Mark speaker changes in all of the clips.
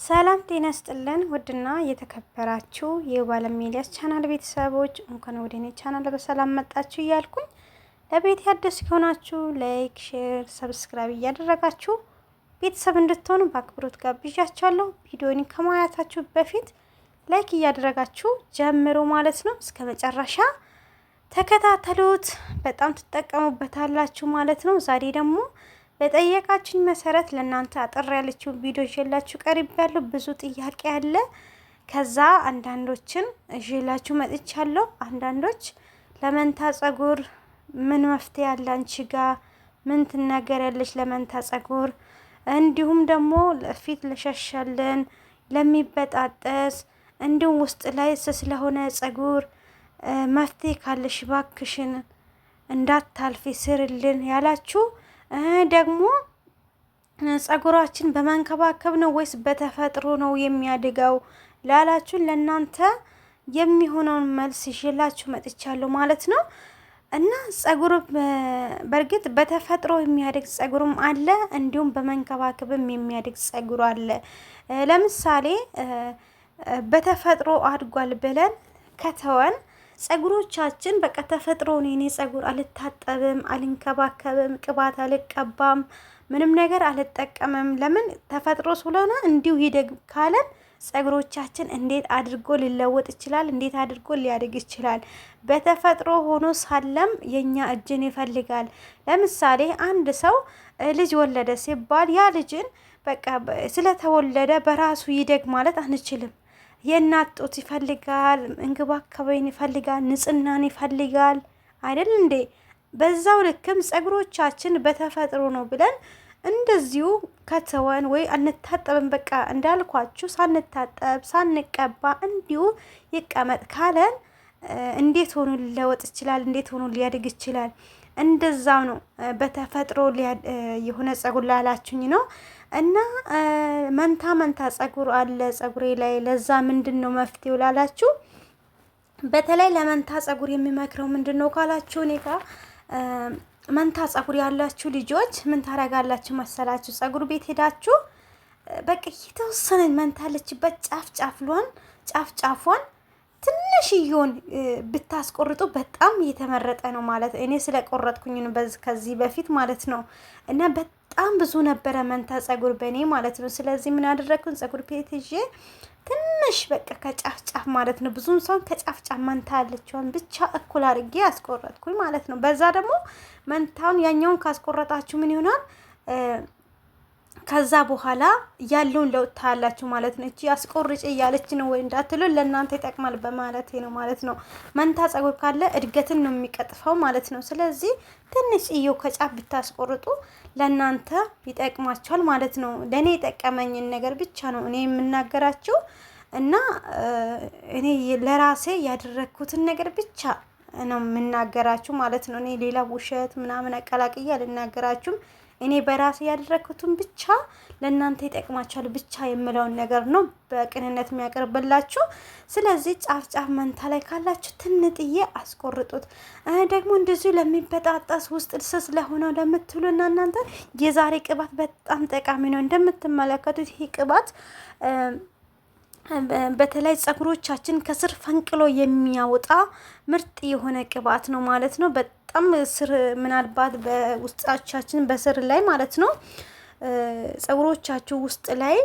Speaker 1: ሰላም ጤና ይስጥልን። ውድና የተከበራችሁ የባለም ሚዲያ ቻናል ቤተሰቦች እንኳን ወደ እኔ ቻናል በሰላም መጣችሁ እያልኩኝ ለቤት አዲስ ከሆናችሁ like፣ share፣ subscribe እያደረጋችሁ ቤተሰብ እንድትሆኑ በአክብሮት ጋብዣችኋለሁ። ቪዲዮን ከማየታችሁ በፊት like እያደረጋችሁ ጀምሩ ማለት ነው። እስከ መጨረሻ ተከታተሉት፣ በጣም ትጠቀሙበታላችሁ ማለት ነው። ዛሬ ደግሞ በጠየቃችሁኝ መሰረት ለእናንተ አጠር ያለችውን ቪዲዮ ይዤላችሁ ቀርቤያለሁ። ብዙ ጥያቄ አለ። ከዛ አንዳንዶችን ይዤላችሁ መጥቻለሁ። አንዳንዶች ለመንታ ጸጉር ምን መፍትሄ አለ አንቺ ጋ ምን ትናገሪያለሽ? ለመንታ ጸጉር እንዲሁም ደግሞ ፊት ለሻሻልን ለሚበጣጠስ እንዲሁም ውስጥ ላይ ስስ ለሆነ ጸጉር መፍትሄ ካለሽ ባክሽን እንዳታልፊ ስርልን ያላችሁ ደግሞ ጸጉራችን በመንከባከብ ነው ወይስ በተፈጥሮ ነው የሚያድገው ላላችሁ ለእናንተ የሚሆነውን መልስ ይዤላችሁ መጥቻለሁ ማለት ነው። እና ጸጉር በእርግጥ በተፈጥሮ የሚያድግ ጸጉርም አለ፣ እንዲሁም በመንከባከብም የሚያድግ ጸጉር አለ። ለምሳሌ በተፈጥሮ አድጓል ብለን ከተወን ጸጉሮቻችን በቃ ተፈጥሮ ነው። የኔ ጸጉር አልታጠብም፣ አልንከባከብም፣ ቅባት አልቀባም፣ ምንም ነገር አልጠቀምም፣ ለምን ተፈጥሮ ስለሆነ እንዲሁ ይደግ ካለን ጸጉሮቻችን እንዴት አድርጎ ሊለወጥ ይችላል? እንዴት አድርጎ ሊያድግ ይችላል? በተፈጥሮ ሆኖ ሳለም የኛ እጅን ይፈልጋል። ለምሳሌ አንድ ሰው ልጅ ወለደ ሲባል ያ ልጅን በቃ ስለተወለደ በራሱ ይደግ ማለት አንችልም። የእናት ጡት ይፈልጋል፣ እንክብካቤን ይፈልጋል፣ ንጽህናን ይፈልጋል። አይደል እንዴ? በዛው ልክም ጸጉሮቻችን በተፈጥሮ ነው ብለን እንደዚሁ ከተወን ወይ አንታጠብም፣ በቃ እንዳልኳችሁ ሳንታጠብ ሳንቀባ እንዲሁ ይቀመጥ ካለን እንዴት ሆኖ ሊለወጥ ይችላል? እንዴት ሆኖ ሊያድግ ይችላል? እንደዛው ነው በተፈጥሮ የሆነ ጸጉር ላላችሁኝ ነው። እና መንታ መንታ ጸጉር አለ ጸጉሬ ላይ ለዛ ምንድን ነው መፍትሄው ላላችሁ፣ በተለይ ለመንታ ጸጉር የሚመክረው ምንድን ነው ካላችሁ፣ እኔ ጋ መንታ ጸጉር ያላችሁ ልጆች ምን ታረጋላችሁ መሰላችሁ? ጸጉር ቤት ሄዳችሁ በቃ የተወሰነ መንታ ያለችበት ጫፍ ጫፍሏን ጫፍ ጫፏን ትንሽዬውን ብታስቆርጡ በጣም እየተመረጠ ነው ማለት እኔ ስለቆረጥኩኝ ነው ከዚህ በፊት ማለት ነው። እና በጣም ብዙ ነበረ መንታ ጸጉር በእኔ ማለት ነው። ስለዚህ ምን አደረግኩኝ? ጸጉር ቤት ይዤ ትንሽ በቃ ከጫፍ ጫፍ ማለት ነው፣ ብዙም ሰውን ከጫፍ ጫፍ መንታ ያለችውን ብቻ እኩል አድርጌ አስቆረጥኩኝ ማለት ነው። በዛ ደግሞ መንታውን ያኛውን ካስቆረጣችሁ ምን ይሆናል? ከዛ በኋላ ያለውን ለውጥ ታያላችሁ ማለት ነው። እቺ አስቆርጭ እያለች ነው ወይ እንዳትሉ ለእናንተ ይጠቅማል በማለት ነው ማለት ነው። መንታ ጸጉር ካለ እድገትን ነው የሚቀጥፈው ማለት ነው። ስለዚህ ትንሽ እየው ከጫፍ ብታስቆርጡ ለእናንተ ይጠቅማችኋል ማለት ነው። ለእኔ የጠቀመኝን ነገር ብቻ ነው እኔ የምናገራችሁ እና እኔ ለራሴ ያደረግኩትን ነገር ብቻ ነው የምናገራችሁ ማለት ነው። እኔ ሌላ ውሸት ምናምን አቀላቅዬ አልናገራችሁም። እኔ በራሴ ያደረግኩትን ብቻ ለእናንተ ይጠቅማችኋል ብቻ የምለውን ነገር ነው በቅንነት የሚያቀርብላችሁ። ስለዚህ ጫፍ ጫፍ መንታ ላይ ካላችሁ ትንጥዬ አስቆርጡት። ደግሞ እንደዚሁ ለሚበጣጠስ ውስጥ ስስ ለሆነው ለምትሉና እናንተ የዛሬ ቅባት በጣም ጠቃሚ ነው። እንደምትመለከቱት ይህ ቅባት በተለይ ጸጉሮቻችን ከስር ፈንቅሎ የሚያወጣ ምርጥ የሆነ ቅባት ነው ማለት ነው። በጣም ስር ምናልባት በውስጣቻችን በስር ላይ ማለት ነው ጸጉሮቻችሁ ውስጥ ላይ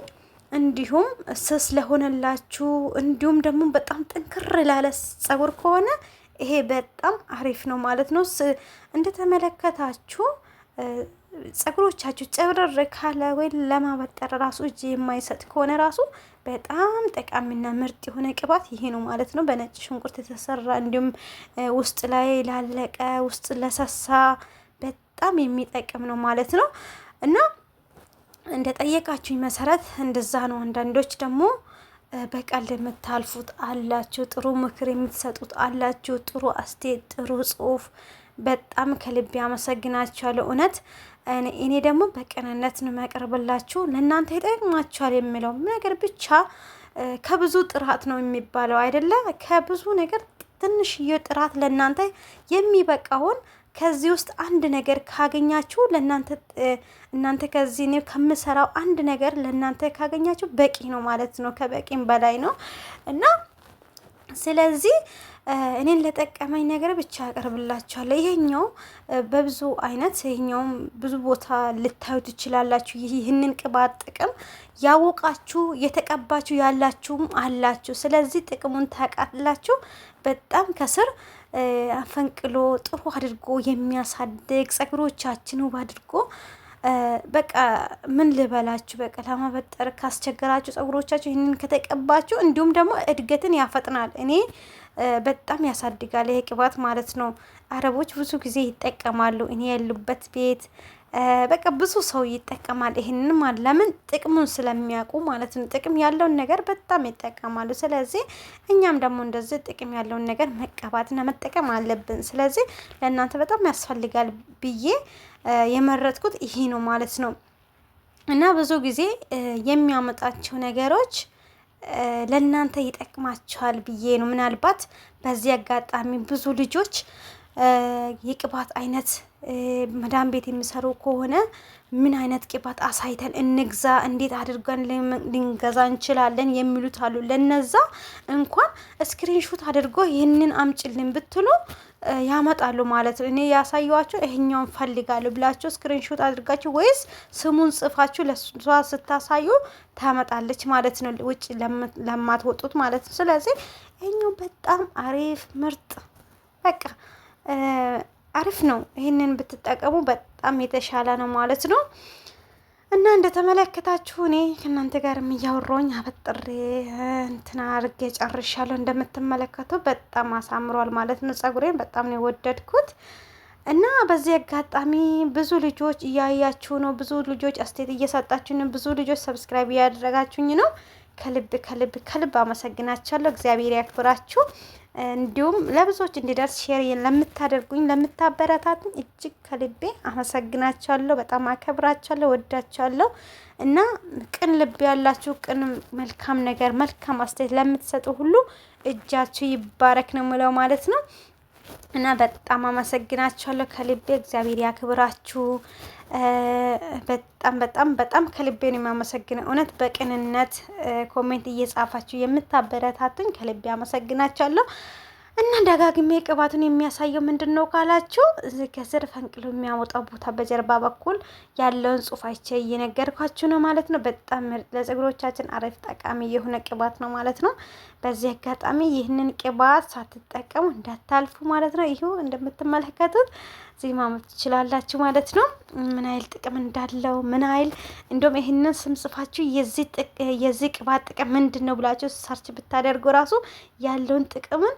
Speaker 1: እንዲሁም ስስ ለሆነላችሁ እንዲሁም ደግሞ በጣም ጥንክር ላለ ጸጉር ከሆነ ይሄ በጣም አሪፍ ነው ማለት ነው። እንደተመለከታችሁ ጸጉሮቻችሁ ጨብረር ካለ ወይ ለማበጠር ራሱ እጅ የማይሰጥ ከሆነ ራሱ በጣም ጠቃሚና ምርጥ የሆነ ቅባት ይሄ ነው ማለት ነው። በነጭ ሽንኩርት የተሰራ እንዲሁም ውስጥ ላይ ላለቀ ውስጥ ለሰሳ በጣም የሚጠቅም ነው ማለት ነው። እና እንደ ጠየቃችሁኝ መሰረት እንደዛ ነው። አንዳንዶች ደግሞ በቀልድ የምታልፉት አላችሁ፣ ጥሩ ምክር የምትሰጡት አላችሁ፣ ጥሩ አስተያየት፣ ጥሩ ጽሁፍ በጣም ከልቤ አመሰግናችኋለሁ። እውነት እኔ ደግሞ በቅንነት ነው የሚያቀርብላችሁ፣ ለእናንተ ይጠቅማችኋል የሚለው ነገር ብቻ። ከብዙ ጥራት ነው የሚባለው አይደለ? ከብዙ ነገር ትንሽዬ ጥራት ለእናንተ የሚበቃውን ከዚህ ውስጥ አንድ ነገር ካገኛችሁ ለእናንተ እናንተ ከዚህ እኔ ከምሰራው አንድ ነገር ለእናንተ ካገኛችሁ በቂ ነው ማለት ነው። ከበቂም በላይ ነው። እና ስለዚህ እኔን ለጠቀመኝ ነገር ብቻ ያቀርብላችኋለሁ። ይሄኛው በብዙ አይነት ይሄኛውም ብዙ ቦታ ልታዩ ትችላላችሁ። ይህንን ቅባት ጥቅም ያወቃችሁ የተቀባችሁ ያላችሁም አላችሁ። ስለዚህ ጥቅሙን ታውቃላችሁ። በጣም ከስር ፈንቅሎ ጥሩ አድርጎ የሚያሳድግ ጸጉሮቻችን ውብ አድርጎ፣ በቃ ምን ልበላችሁ፣ በቃ ለማበጠር ካስቸገራችሁ ጸጉሮቻችሁ ይህንን ከተቀባችሁ፣ እንዲሁም ደግሞ እድገትን ያፈጥናል። እኔ በጣም ያሳድጋል ይሄ ቅባት ማለት ነው። አረቦች ብዙ ጊዜ ይጠቀማሉ። እኔ ያሉበት ቤት በቃ ብዙ ሰው ይጠቀማል። ይህንን ማለት ለምን ጥቅሙን ስለሚያውቁ ማለት ነው። ጥቅም ያለውን ነገር በጣም ይጠቀማሉ። ስለዚህ እኛም ደግሞ እንደዚህ ጥቅም ያለውን ነገር መቀባትና መጠቀም አለብን። ስለዚህ ለእናንተ በጣም ያስፈልጋል ብዬ የመረጥኩት ይሄ ነው ማለት ነው። እና ብዙ ጊዜ የሚያመጣቸው ነገሮች ለእናንተ ይጠቅማቸዋል ብዬ ነው። ምናልባት በዚህ አጋጣሚ ብዙ ልጆች የቅባት አይነት መዳም ቤት የሚሰሩ ከሆነ ምን አይነት ቅባት አሳይተን እንግዛ፣ እንዴት አድርገን ልንገዛ እንችላለን የሚሉት አሉ። ለነዛ እንኳን screenshot አድርጎ ይህንን አምጭልን ብትሉ ያመጣሉ ማለት ነው። እኔ ያሳየኋቸው ይሄኛውን ፈልጋለሁ ብላችሁ screenshot አድርጋችሁ ወይስ ስሙን ጽፋችሁ ለሷ ስታሳዩ ታመጣለች ማለት ነው፣ ውጭ ለማትወጡት ማለት ነው። ስለዚህ ይሄኛው በጣም አሪፍ ምርጥ በቃ አሪፍ ነው። ይህንን ብትጠቀሙ በጣም የተሻለ ነው ማለት ነው። እና እንደተመለከታችሁ እኔ ከእናንተ ጋር እያወራሁኝ አበጥሬ እንትና አድርጌ ጨርሻለሁ። እንደምትመለከቱ በጣም አሳምሯል ማለት ነው። ጸጉሬን በጣም ነው የወደድኩት። እና በዚህ አጋጣሚ ብዙ ልጆች እያያችሁ ነው፣ ብዙ ልጆች አስተያየት እየሰጣችሁ ነው፣ ብዙ ልጆች subscribe እያደረጋችሁኝ ነው። ከልብ ከልብ ከልብ አመሰግናችኋለሁ። እግዚአብሔር ያክብራችሁ። እንዲሁም ለብዙዎች እንዲደርስ share ለምታደርጉኝ ለምታበረታቱኝ እጅግ ከልቤ አመሰግናችኋለሁ። በጣም አከብራችኋለሁ፣ ወዳችኋለሁ። እና ቅን ልብ ያላችሁ ቅን መልካም ነገር መልካም አስተያየት ለምትሰጡ ሁሉ እጃችሁ ይባረክ ነው የምለው ማለት ነው። እና በጣም አመሰግናችኋለሁ ከልቤ፣ እግዚአብሔር ያክብራችሁ። በጣም በጣም በጣም ከልቤ ነው የማመሰግነው። እውነት በቅንነት comment እየጻፋችሁ የምታበረታቱኝ ከልቤ አመሰግናችኋለሁ። እና ደጋግሜ ቅባቱን የሚያሳየው ምንድን ነው ካላችሁ ከስር ፈንቅሎ የሚያወጣው ቦታ በጀርባ በኩል ያለውን ጽሑፍ አይቼ እየነገርኳችሁ ነው ማለት ነው። በጣም ምርጥ ለፀጉሮቻችን አሪፍ ጠቃሚ የሆነ ቅባት ነው ማለት ነው። በዚህ አጋጣሚ ይህንን ቅባት ሳትጠቀሙ እንዳታልፉ ማለት ነው። ይሁ እንደምትመለከቱት እዚህ ማመት ትችላላችሁ ማለት ነው። ምን ያህል ጥቅም እንዳለው፣ ምን ያህል እንደውም ይህንን ስም ጽፋችሁ የዚህ ቅባት ጥቅም ምንድን ነው ብላችሁ search ብታደርጉ ራሱ ያለውን ጥቅምን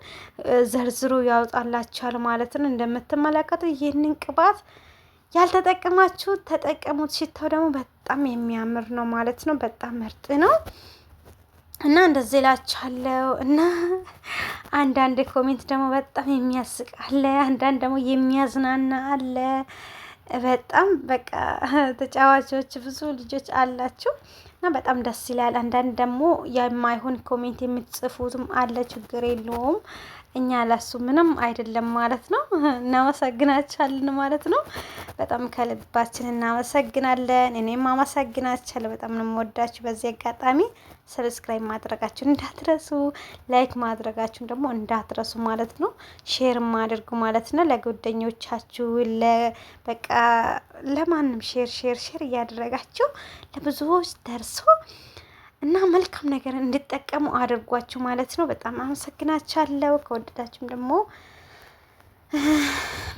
Speaker 1: ዘርዝሮ ያወጣላችኋል ማለት ነው። እንደምትመለከቱት ይህንን ቅባት ያልተጠቀማችሁ ተጠቀሙት። ሽታው ደግሞ በጣም የሚያምር ነው ማለት ነው። በጣም ምርጥ ነው። እና እንደዚህ እላችኋለሁ። እና አንዳንድ comment ደግሞ በጣም የሚያስቅ አለ፣ አንዳንድ ደግሞ የሚያዝናና አለ። በጣም በቃ ተጫዋቾች ብዙ ልጆች አላችሁ እና በጣም ደስ ይላል። አንዳንድ ደግሞ የማይሆን comment የምትጽፉትም አለ። ችግር የለውም፣ እኛ ለሱ ምንም አይደለም ማለት ነው። እናመሰግናችኋለን ማለት ነው። በጣም ከልባችን እናመሰግናለን። እኔም አመሰግናችኋለሁ። በጣም ነው የምወዳችሁ። በዚህ አጋጣሚ subscribe ማድረጋችሁን እንዳትረሱ፣ like ማድረጋችሁን ደግሞ እንዳትረሱ ማለት ነው። Share አድርጉ ማለት ነው ለጓደኞቻችሁ፣ በቃ ለማንም share share share እያደረጋችሁ ለብዙዎች ደርሶ እና መልካም ነገር እንድጠቀሙ አድርጓችሁ ማለት ነው። በጣም አመሰግናችኋለሁ። ከወደዳችሁም ደግሞ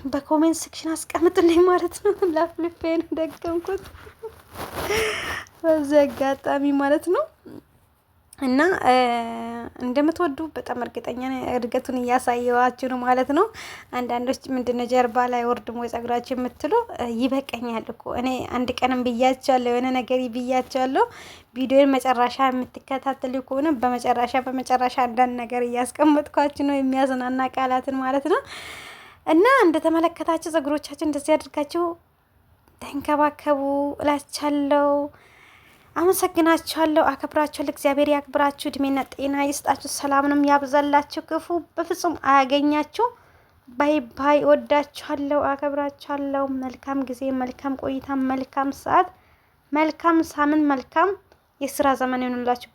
Speaker 1: በ comment section አስቀምጡልኝ ማለት ነው። ላፍልፌ ነው ደገምኩት በዚህ አጋጣሚ ማለት ነው። እና እንደምትወዱ በጣም እርግጠኛ ነኝ። እድገቱን እያሳየዋችሁ ነው ማለት ነው። አንዳንዶች ምንድነው ጀርባ ላይ ወርድሞ የጸጉራችሁ የምትሉ፣ ይበቀኛል እኮ እኔ አንድ ቀንም ብያቸዋለሁ፣ የሆነ ነገር ብያቸዋለሁ። ቪዲዮን መጨረሻ የምትከታተሉ ከሆነ በመጨረሻ በመጨረሻ አንዳንድ ነገር እያስቀመጥኳችሁ ነው፣ የሚያዝናና ቃላትን ማለት ነው። እና እንደተመለከታችሁ ጸጉሮቻችሁ እንደዚህ አድርጋችሁ ተንከባከቡ እላቻለሁ። አመሰግናችኋለሁ፣ አከብራችኋለሁ። እግዚአብሔር ያክብራችሁ፣ እድሜና ጤና ይስጣችሁ፣ ሰላምንም ያብዛላችሁ፣ ክፉ በፍጹም አያገኛችሁ። Bye bye። ወዳችኋለሁ፣ አከብራችኋለሁ። መልካም ጊዜ፣ መልካም ቆይታ፣ መልካም ሰዓት፣ መልካም ሳምንት፣ መልካም የስራ ዘመን ይሁንላችሁ።